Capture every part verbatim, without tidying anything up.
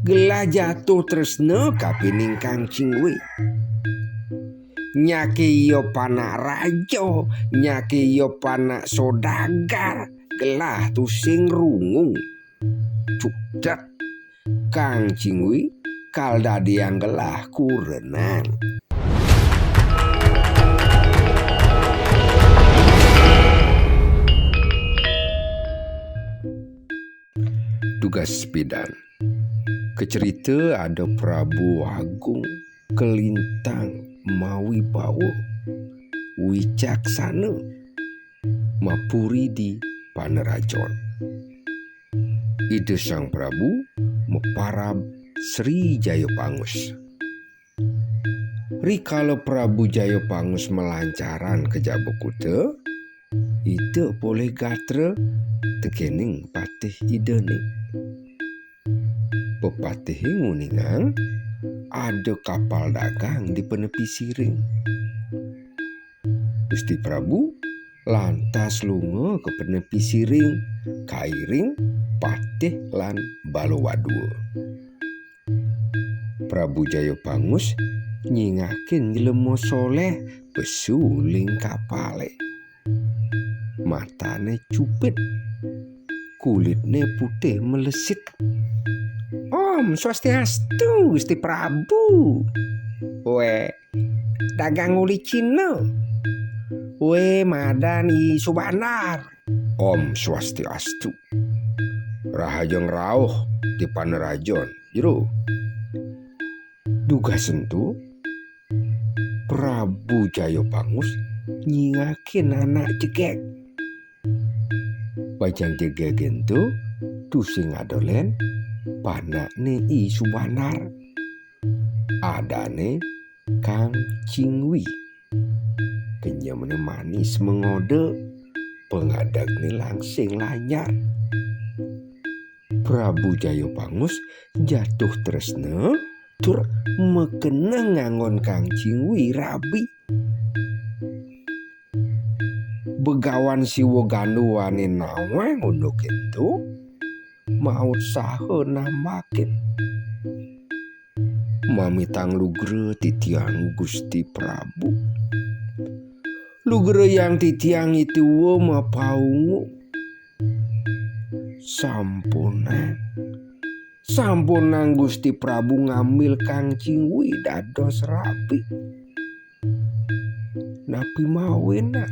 Gelah jatuh tresna kapining Kang Cingwi. Nyake iya panak raja, nyake iya panak sodagar, gelah tusing rungu. Cudet, Kang Cingwi kal dadiang gelah kurenan. Dugas pidan. Kacerita ada Prabu Agung kalintang mawibawa, wicaksana, mapuri di panerajon. Ida Sang Prabu maparab Sri Jayapangus. Rikala Prabu Jayapangus malancaran ka jaba kuta, ida polih gatra tekening patih idane. Pepatihe nguningang ada kapal dagang di panepi siring. Gusti Prabu lantas lunga ka panepi siring, kairing patih lan bala wadua. Prabu Jayapangus nyingakin jelema soleh pesu ling kapale. Matane cupit, kulitne putih melesit. "Om Swastiastu, Gusti Prabu." "We, dagang uli Cina?" "We, madan I Subandar." "Om Swastiastu. Rahaja ngrauh di panerajon, jero." Dugas ento, Prabu Jayapangus nyingakin anak jegeg. Pacang jegeg ento tusing ada len, panakne I Subandar. Adane Kang Cingwi. Kenyemne manis mengoda, pengadegne langsing lanyar. Prabu Jayapangus jatuh tresna tur makena nganggon Kang Cingwi rabi. Begawan Siwa Ganduane nawang unduk ento, maut saha nambakin. Mamitang lugra titiang Gusti Prabu. Lugra yang titiang itiwa mapaungu. Sampunang. Sampunang Gusti Prabu ngambil Kang Cingwi dados rabi. Napi mawinan?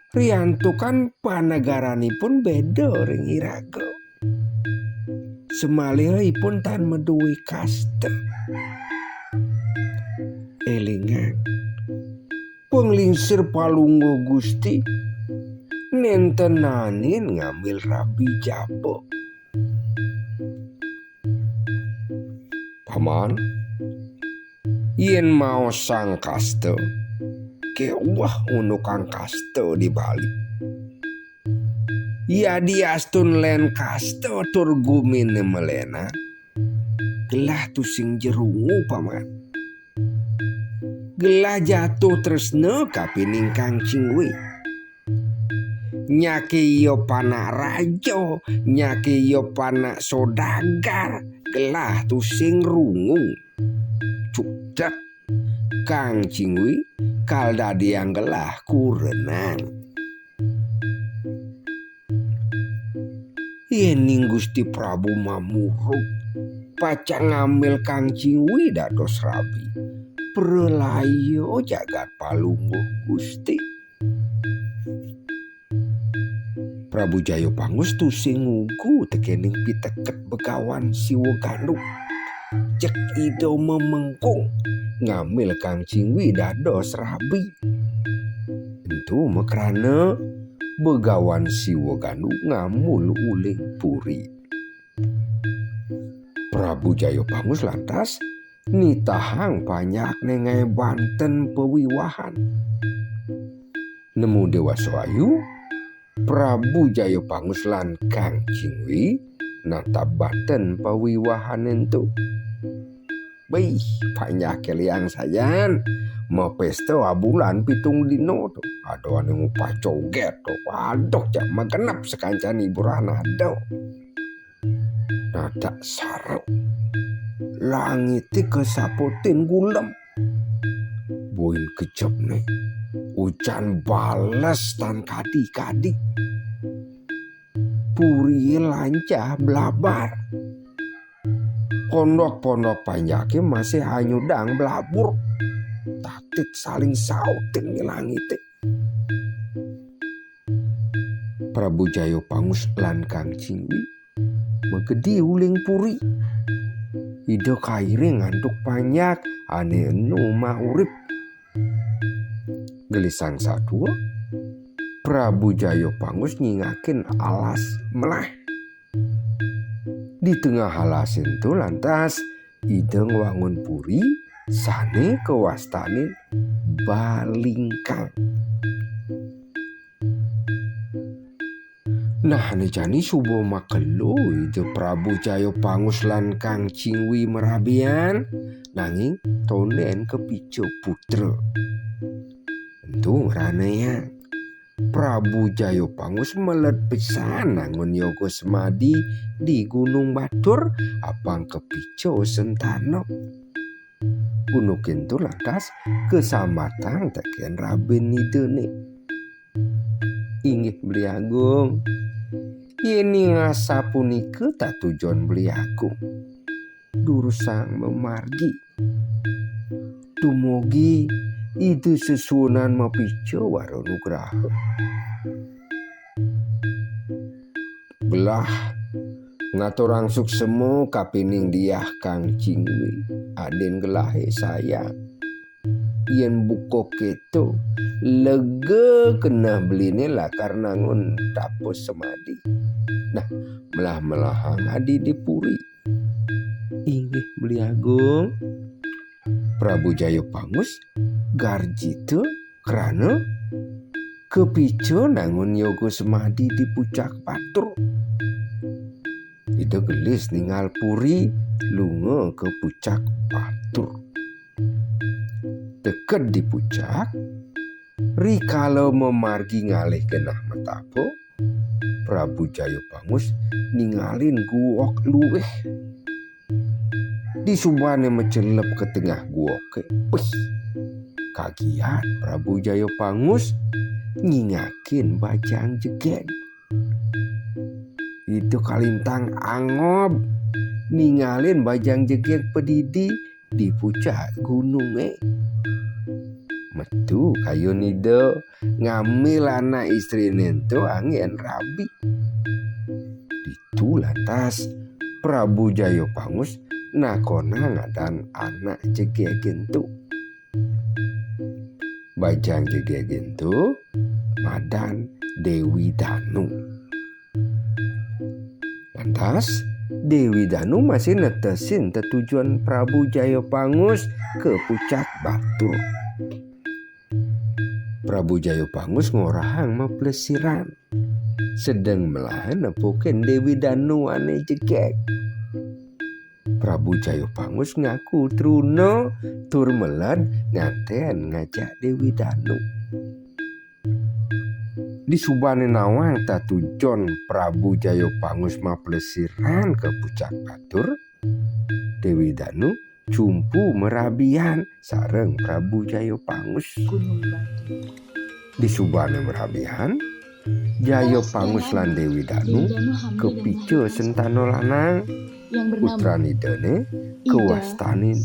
Riantukan panegaranipun beda ring iraga. Samaliha ipun tan madué kasta. Élingang, panglingsir Palungguh Gusti nénténanin ngambil rabi jaba. Paman, yén maosang kasta, kéweh unukang kasta di Bali. Yadiastun lén kasta tur guminé malénan, gelah tusing jerungu, Paman. Gelah jatuh tresna kapining Kang Cingwi. Nyaké iya panak raja, nyaké iya panak sodagar, gelah tusing rungu. Cutet, Kang Cingwi kal dadiang gelah kurenan. Yéning Gusti Prabu mamurub, pacang ngambil Kang Cingwi dados rabi. Pralaya jagat Palungguh Gusti. Prabu Jaya Pangus tusing ngugu tekéning piteket Begawan Siwa Ganduk. Jeg ida mamengkung ngambil Kang Cingwi dados rabi. Ento makrana Begawan Siwa Ganduk ngamul uling puri. Prabu Jaya Pangus lantas nitahang panjakné ngaé banten pawiwahan. Nemu déwasa ayu, Prabu Jaya Pangus lan Kang Cingwi natab banten pawiwahané ento. Béh, panjaké liang sajan, mapésta abulan pitung dina to. Ada ané ngupac jogét to. Aduh, jak magenep sakancan hiburan ada. Adak sara. Langité kasaputin gulem. Buin kejepné, ujan bales tan kadi-kadi. Purié lancah blabar. Pondok-pondok panjaké masih anyudang blabur. Tatit saling sautin di langité. Prabu Jaya Pangus lan Kang Cingwi magedi uling puri. Ida kairing antuk panjak ané enu mah urip. Gelisang satua, Prabu Jaya Pangus nyingakin alas melah. Di tengah alas ento lantas Ida ngwangun puri sané kawastanin Balingkang. Nah, ané jani suba makelo Ida Prabu Jaya Pangus lan Kang Cingwi marabian, nanging tondén kapica putra. Ento ngranayang. Prabu Jaya Pangus meled pisan angun yoga semadi di Gunung Batur, apang kapica sentana. Unduk ento lantas kasambatang tekén rabin idané. Inggih Beli Agung, yéning asapunika tatujon Beli Agung, durusang mamargi. Dumugi Ida sesuunan mapica wara nugraha. Belah ngaturang suksema kapining Diah Kang Cingwi, adin gelahé sayang. Yén buka kéto, lega keneh beliné lakar nangun tapa semadi. Nah, melah-melahang adi di puri. Inggih Beli Agung. Prabu Jaya Pangus garjita krana kapica nangun yoga semadi di Pucak Batur. Ida gelis ningal puri lunga ka Pucak Batur. Teked di pucak, rikala mamargi ngalih genah matapa, Prabu Jaya Pangus ningalin guok luih. Disubané macelep ka tengah guoké, wih, kagiat Prabu Jaya Pangus nyingakin bajang jegég. Ida kalintang angob ningalin bajang jegég padidi di pucak gunungé. Metu kayun Ida ngambil anak istriné ento anggén rabi. Ditu lantas Prabu Jaya Pangus nakonang ngadan anak jegég ento. Bajang jegég ento madan Déwi Danu. Lantas, Déwi Danu masih netesin tetujon Prabu Jaya Pangus ka Pucak Batur. Prabu Jaya Pangus ngorahang maplesiran. Sedeng melahan nepukin Déwi Danu ané jegég. Prabu Jaya Pangus ngaku truna tur meled nganten ngajak Déwi Danu. Disubané nawang tatujon Prabu Jaya Pangus maplesiran ka Pucak Batur, Déwi Danu cumpu merabian sareng Prabu Jaya Pangus. Disubané merabian, Jaya Pangus lan Déwi Danu kapica sentana lanang, putran idané kawastanin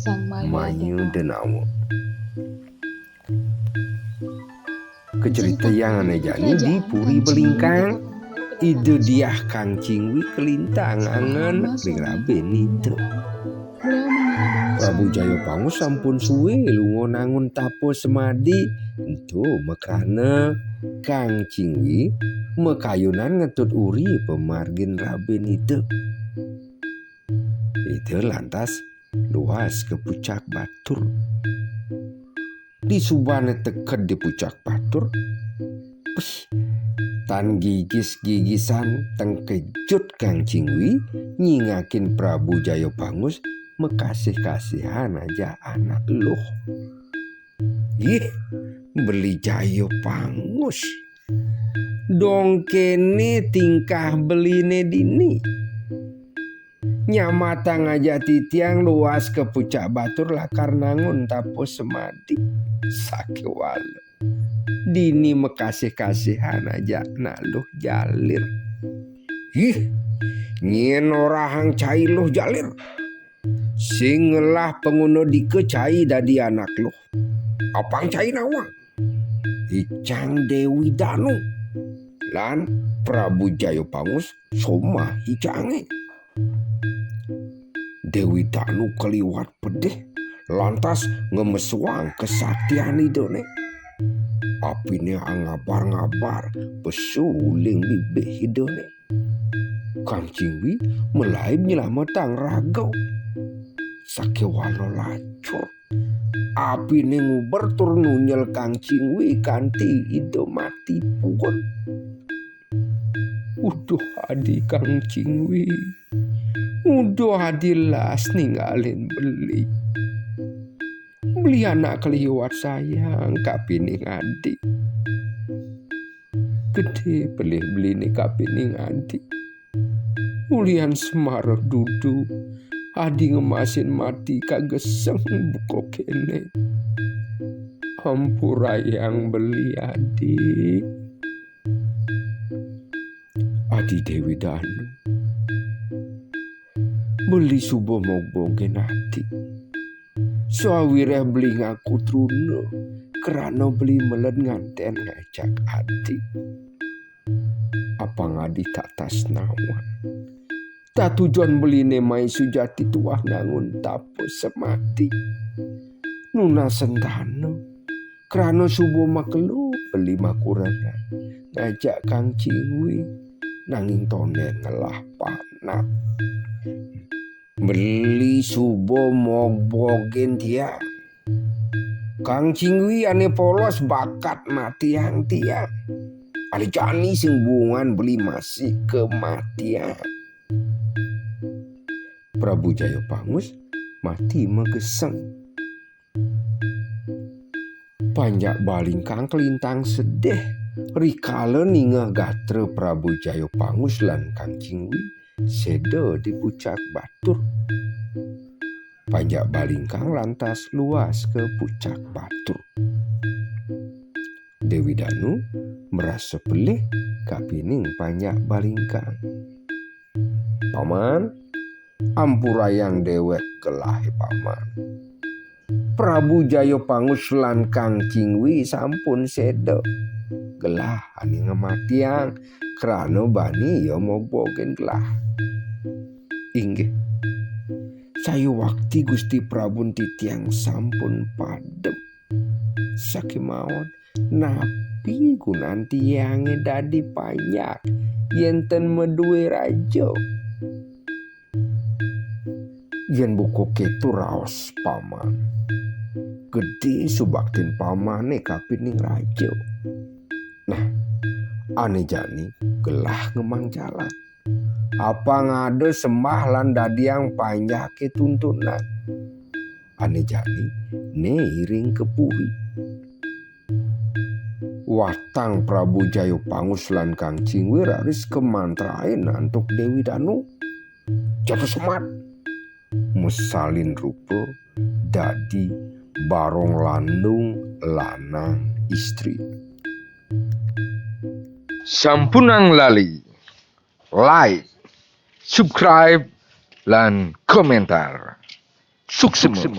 Maya Denawa. Kacaritayang ané jani di Puri Belingkang, Ida Diah Kang Cingwi kalintang angen ring rabin Ida. Prabu Jaya Pangus sampun sué lunga nangun tapa semadi, ento makrana Kang Cingwi makayunan ngetut uri pamargin rabin Ida. Ida lantas luas ka Pucak Batur. Disubané teked di Pucak Batur, pih, tan gigis-gigisan tengkejut Kang Cingwi nyingakin Prabu Jaya Pangus makasih-kasihan ajak anak eluh. Yih, Beli Jaya Pangus. Dong kéné tingkah beliné dini. Nyamatang aja titiang luas ke pucak batur lakar nangun tapa semadi. Sakéwala. Dini makasih-kasihan aja nak luh jalir. Ih, nyén orahang cai luh jalir. Sing ngelah panguna dika cai dadi anak luh. Apang cai nawang? Icang Déwi Danu lan Prabu Jaya Pangus somah icangé. Déwi Danu kaliwat pedih, lantas ngemesuang kesaktian Idané. Apiné angabar-ngabar pesu uling bibih Idané. Kang Cingwi malaib nyelametang raga. Sakéwala lacur. Apiné nguber tur nunyel Kang Cingwi kanti Ida mati puun. Uduh adi Kang Cingwi. Uduh adi las ninggalin beli. Beli anak kaliwat sayang kapining adi. Gedé pelih beliné kapining adi. Ulian semara dudu, adi ngemasin mati kageseng buka kéné. Ampurayang beli adi. Adi Déwi Danu. Beli suba mogbogin adi. Sawiréh beli ngaku truna, krana beli meled nganten ngajak adi. Apang adi tak tasnawan. Tatujon beliné mai sujati tuah nangun tapa semadi. Nunas sentana, krana suba makelo beli makurenan ngajak Kang Cingwi, nanging tondén ngelah panak. Beli suba mogbogin tiang. Kang Cingwi ané polos bakat matiang tiang. Ané jani sing buungan beli masih kamatiang. Prabu Jaya Pangus mati mageseng. Panjak Balingkang kalintang sedih rikala ningeh gatra Prabu Jaya Pangus lan Kang Cingwi séda di pucak batur. Panjak Balingkang lantas luas ka pucak batur. Déwi Danu merasa pelih kapining Panjak Balingkang. "Paman, ampurayang déwék gelahé Paman. Prabu Jaya Pangus lan Kang Cingwi sampun séda. Gelah ané ngamatiang, krana bani ia mogbogin gelah." "Inggih. Sayuwakti Gusti Prabun titiang sampun padem. Sakémaon, napi gunan tiangé dadi panjak yén ten madué raja?" "Yén buka kéto raos Paman, gedé subaktin Pamané kapining raja. Nah, ané jani gelah ngemang jalan. Apang ada sembah lan dadiang panjaké tuntunan. Ané jani né iring ka puri." Watang Prabu Jaya Pangus lan Kang Cingwi raris kamantrain antuk Déwi Danu. Jatuh semat. Mesalin rupa dadi barong landung lanang istri. Sampunang lali like, subscribe, lan komentar. Suksma.